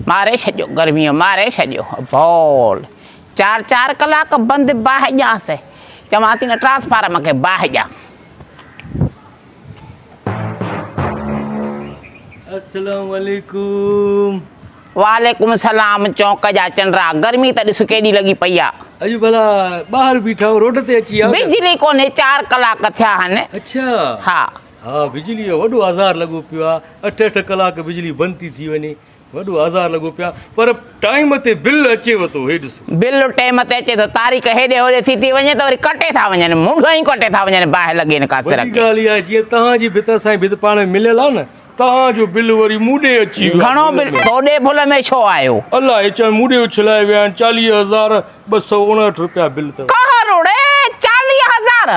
ماري ڇڏيو گرميء ماري ڇڏيو. ڀول چار چار ڪلاڪ بند باهه ڏيانس. چوان ٿي نه ٽرانسفارم کي باهه ڏيان. السلام عليڪم. وعليڪم السلام چونڪ جا چنڊا گرمي ته ڏس ڪيڏي لڳي پئي آ. اڄ ڀلا ٻاهر بيٺا آهيو روڊ تي اچي آ. بجلي ڪونهي چار ڪلاڪ ٿيا آهن. اڇا. ها. ها بجلي جو وڏو آزار لڳو پيو آ اٺ اٺ ڪلاڪ بجلي بند ٿي ٿي وڃي وڏو آزار لڳو پيو آ پر ٽائيم تي بل اچيو ٿو هي ڏسو. بل ٽيم تي اچي ٿو تاريخ هيڏي هوڏي ٿي ٿي وڃي ته وري ڪٽي ٿا وڃن منڍ ئي ڪٽي ٿا وڃن باهه لڳي نه ڪا سر وڏي کي. ڳالهه اها آهي جيئن توهان جي ڀت اسان جي ڀت پاڻ ۾ مليل آ نه توهان جو بل وري مون ڏي اچي ويو آ گهڻو ڀل بل ۾. تو ڏي ڀل ۾ ڇو آيو. الله هي چئن مون ڏي اڇلائي ويا آهن 40259 رپيا بل اٿو. ڪهروڙي 40 هزار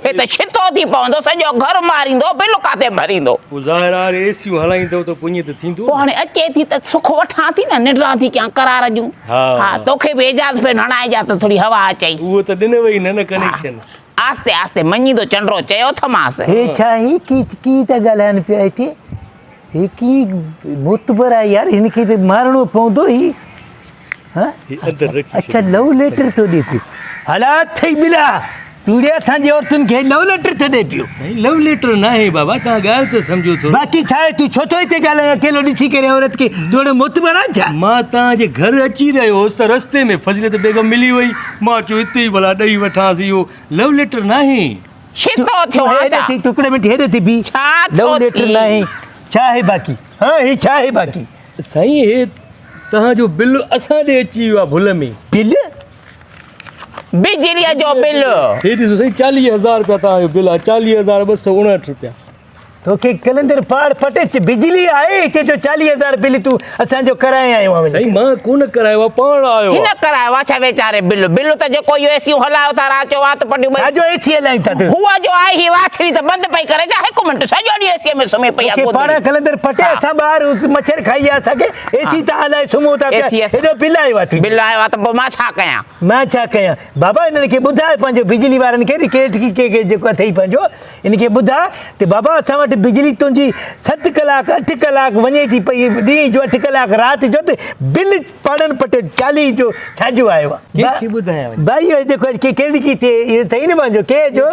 هي ته ڇتو ٿي پوندو سڄو گهر ماريندو بل ڪاٿي ڀريندو. پوء ظاهر آهي اي سيون هلائيندو ته پوء ائين ته ٿيندو پوء نه. هاڻي اچي ٿي ته سک وٺان ٿي نه ننڊان ٿي ڪيان قرار جون. ها توکي به اعجاز پيو هڻائجان ته ٿوري هوا اچئي. اهو ته ڏنو ئي نه نه ڪنيڪشن. آهستي آهستي مڃيندو چنڊو چيو ٿمانس. هي ڇا هي ڪي ڪي ٿا ڳالهائن پيا هتي هي ڪي معتبر آهي يار هن کي ته مارڻو پوندو هي ها اڇا لو ليٽر ٿو ڏي پيو هلا اٿئي ٻلا توڙي اسان جي عورتن کي لو ليٽر ٿو ڏي پيو. سائين لو ليٽر ناهي بابا توهان ڳالهه ته سمجهو ٿورو. باقي ڇا آهي تون ڇو ٿو هتي ڳالهائين اڪيلو ڏسي ڪري عورت کي تون اهڙو معتبر آهين ڇا. مان توهان جي گهر اچي رهيو هوس ته رستي ۾ فضيلت بيگم ملي وئي مان چيو اتي ئي ڀلا ڏئي وٺانس اهو لو ليٽر ناهي. ڇتو ٿيو آهين ڇا. هيڏي ٿي ٽڪڙي ۾ هيڏي ٿي بيهه. ڇا ٿيو لو ليٽر ناهي ڇا آهي باقي ها هي ڇا آهي باقي. سائين هي توهان جو بل اسان ڏي اچي ويو آهي ڀل ۾. بل؟ بجليء جو بل. هي ڏسو سائين 40 هزار رپيا توهان جو بل آهي 40259 رپيا. توکي قلندر پاڙ پٽ بجلي آهي هتي جو 40 هزار بل تون اسان جو ڪرائي آيو آهين. سائين مان ڪونه ڪرايو آهي پاڻ آيو آهي. هن ڪرايو آهي ڇا ويچاري بل بل ته جيڪو اهو اي سيون هلايو ٿا رات جو وات پٽيون ٻئي. ڇا جو اي سي هلايون ٿا تو. هوء جو آئي هي واڇري ته بند پئي ڪري ڇا هڪ منٽ سڄو ڏينهن اي سيء ۾ سمهي پئي آهي توکي گودڙي. پاڙان قلندر پٽ اسان ٻاهر مڇر کائي ويا اسان کي اي سي تان هلائي سمهون ٿا پيا ايڏو بل آيو آهي تنهنجو. بل آيو آهي ته پوء مان ڇا ڪيان. مان ڇا ڪيان بابا انهن کي ٻڌاء پنهنجو بجلي وارن کي ڪيٽ ڪي ڪي جيڪو اٿئي پنهنجو ان کي ٻڌاء ته بابا اسان وٽ بجلي تنهنجي 7 ڪلاڪ 8 ڪلاڪ وڃي ٿي پئي ڏينهن جو 8 ڪلاڪ رات جو ته بل پاڙن پٽ 40 جو ڇا جو آيو آهي. ڪنهن کي ٻڌايان وڃي. ڀائي اهو جيڪو ڪي ڪهڙي ڪي ٿئي اهو اٿئي نه پنهنجو ڪي جو.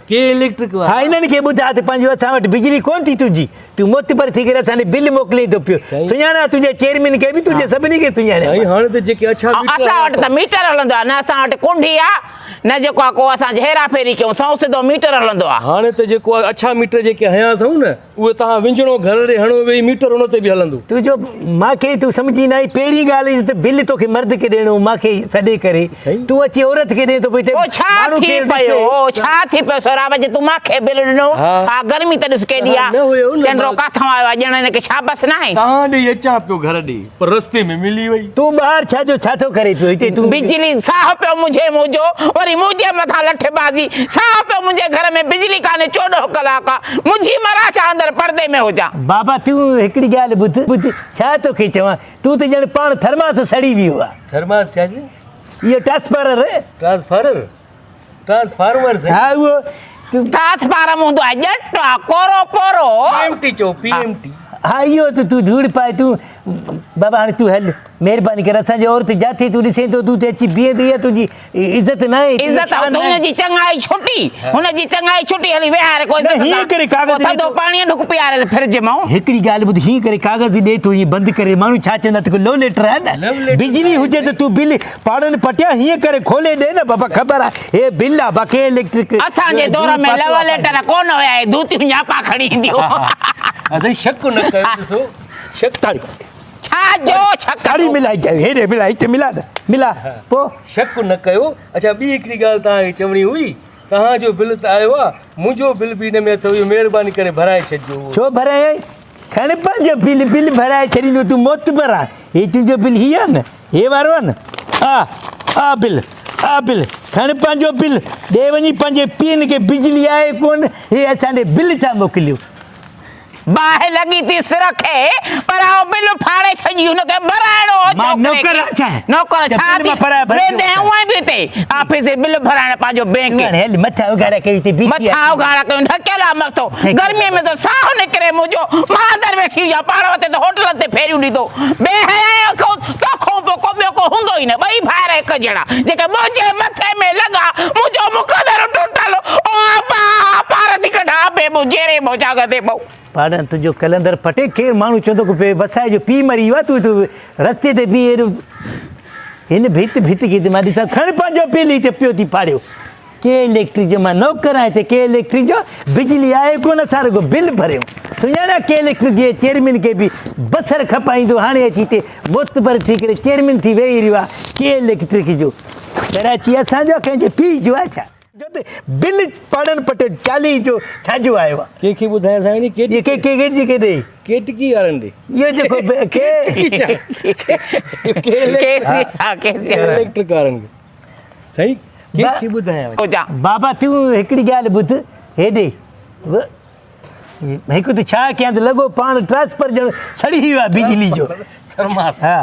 ڪي اليڪٽرڪ وارا. ها انهن کي ٻڌاء ته پنهنجو اسان وٽ بجلي ڪونه ٿي تنهنجي تون معتبر ٿي ڪري اسان ڏي بل موڪلين ٿو پيو سڃاڻان تنهنجي چيئرمين کي به تنهنجي سڀني کي سڃاڻان سائين هاڻي ته جيڪي اڇا ميٽر اسان وٽ ته ميٽر هلندو آهي نه اسان وٽ ڪنڊي آهي نه جيڪو آهي ڪو اسان هيرا ڦيري ڪيون سنئون سڌو ميٽر هلندو آهي. هاڻي ته جيڪو آهي اڇا ميٽر جيڪي هنيا اٿئون نه اهي توهان وڃڻو گهر ڏي هڻو ويهي ميٽر ان تي به هلندو. تون جو مان کي تون سمجهي نه آئين پهرين ڳالهه هي ته بل توکي مرد کي ڏيڻو هو مان کي سڏي ڪري تون اچي عورت کي ڏين ٿو پئي ته پوء ڇا ماڻهو ٿي ڪير پيو ڏسي. ڇا ٿي پيو سهراب جي تون مان کي بل ڏنو ها گرمي ته ڏس ڪيڏي آ نه هيو نه چنڊو ڪاٿان آيو آ ڄڻ هن کي شابس ناهي. توهان ڏي اچان پيو گهر ڏي پر رستي ۾ ملي وئي. تون ٻاهر ڇا جو ڇا ٿو ڪري پيو هتي تون. بجلي ساهه پيو منجهي منهنجو وري منهنجي مٿان لٺ بازي ساهه پيو منهنجي گهر ۾ بجلي ڪانهي 14 ڪلاڪ آ منجهي مران ڇا اندر پردي ۾ هجان. بابا تون هڪڙي ڳالهه ٻڌ ٻڌ ڇا توکي چوان تون ته ڄڻ پاڻ ٿرماس سڙي ويو آ. ٿرماس ڇا جي؟ اهو ٽرانسفارر. ٽرانسفارر ٽرانسفارمر سائين. ها اهو تون. ٽرانسفارم هوندو آهي ڄٽ آ ڪورو پورو. پي ايم ٽي چئو پي ايم ٽي. ها اهو ته تون ڌوڙ پائي تون بابا هاڻي تون هل مهرباني ڪر اسان جي عورت جاٿي تون ڏسين ٿو تون اتي اچي بيهين ٿو اها تنهنجي عزت ناهي تنهنجو عزت شان هن ناهي. جي چڱائي ڇٽي هن جي چڱائي ڇٽي هلي ويهاري ڪو نه عزت هيئن سان ڪري ڪاغذ ڪو ڏي ٿڌو ٿو. پاڻي ڍڪ پياري ته فرج مان. هڪڙي ڳالهه ٻڌ هيئن ڪري ڪاغذ ڏي ٿو هيئن بند ڪري ماڻهو ڇا چوندا ته ڪو لو ليٽر آهي نه لو ليٽر بجلي ناهي هجي ته سائين. تون بل پاڙن پٽيا هيئن ڪري کولي ڏي نه بابا خبر آهي هي بل آهي باقي اليڪٽرڪ اسان جي دور ڌوڙ ۾ پاتو لو آهي ليٽر پنهنجو. ڪونه هيا هي ڌوتيون نياپا کڻي اينديون هيون. ها سائين شڪ نه ڪيو ڏسو شڪ. تاڙي ڇا جو شڪ تاڙي ٿو. ملائي هيڏي ملائي هتي ملا نه ملا پو. شڪ نه ڪيو. اڇا ٻي هڪڙي ڳالهه توهان کي چوڻي هئي، توهان جو بل ته آيو آ، منهنجو بل به ان ۾ اٿو، اهو مهرباني ڪري ڀرائي ڇڏجو اهو. ڇو ڀرايائين؟ کڻ پنهنجو بل، بل ڀرائي ڇڏيندو، تون معتبر آن، هي تنهنجو بل هي آ نه، هي وارو آ نه، آ، آ بل، آ بل، کڻ پنهنجو بل، ڏي وڃي پنهنجي پيئن کي، بجلي آهي ڪونه، هي اسان ڏي بل ٿا موڪليو. باهه لڳي ٿي سر کي پر آئون بل ڦاڙي ڇڏي هن کي ڀرائڻو هو مان ڇوڪري نوڪر کي آهيان ڇا؟ نوڪر ته ڇا بل ٿي مان پرائي ڀرجي ويندين وٺان. اونئن به هتي آفيس جي بل ڀرائڻ پنهنجو بينڪ تون هاڻي هل مٿا اگهاڙا ڪيو هتي بيٺي مٿا آهين. اگهاڙا ڪيون ڍڪيل آ مٿو ٺيڪ گرمي ۾ ته ساهه نڪري منهنجو مان اندر ويٺي هجان پاڻ وتي ته هوٽلن تي ڦيريون ڏيندو بي حيائي کان. ئي نه، ٻئي ڀائر هڪ جهڙا، جيڪي منهنجي مٿي ۾ لڳا، منهنجو مقدر ٽٽل، او ابا، پار ٿي ڪڍان ابي مون جيري مون جاڳندي مون. پاڙان تنهنجو قلندر پٽي، ڪير ماڻهو چوندو ڪو پي وسائي جو پيء مري ويو آهي، تون هتي رستي تي بيهي اهڙو هن ڀت ڀت کي مان ڏسان، کڻ پنهنجو بل هتي پيو ٿي ڦاڙيو. ڪي اليڪٽرڪ جو مان نوڪر آهيان هتي ڪي اليڪٽرڪ جو بجلي آهي ڪونه اسان رڳو بل ڀريون سڃاڻان ڪي اليڪٽرڪ جي چيئرمين کي به بصر کپائيندو هاڻي اچي هتي معتبر ٿي ڪري چيئرمين ٿي ويهي رهيو آهي ڪي اليڪٽرڪ جو ڪراچي اسان جو آهي ڪنهن جي پيء جو آهي ڇا جو ته بل پاڙن پٽ 40 جو ڇا جو آيو آهي. ڪنهن کي ٻڌايان سائين ڪي ڪي ڪي ڪي جي ڪي ڏي ڪيٽڪي وارن ڏي اهو جيڪو ڪي ڪي ڪي اليڪٽرڪ وارن کي سائين ڪنهن کي ٻڌايان هجان. بابا تون هڪڙي ڳالهه ٻڌ هيڏي هڪ ته ڇا ڪيان ته لڳو پاڻ ٽرانسفر ڄڻ سڙي ويو آهي بجلي جو ٿرماس ها.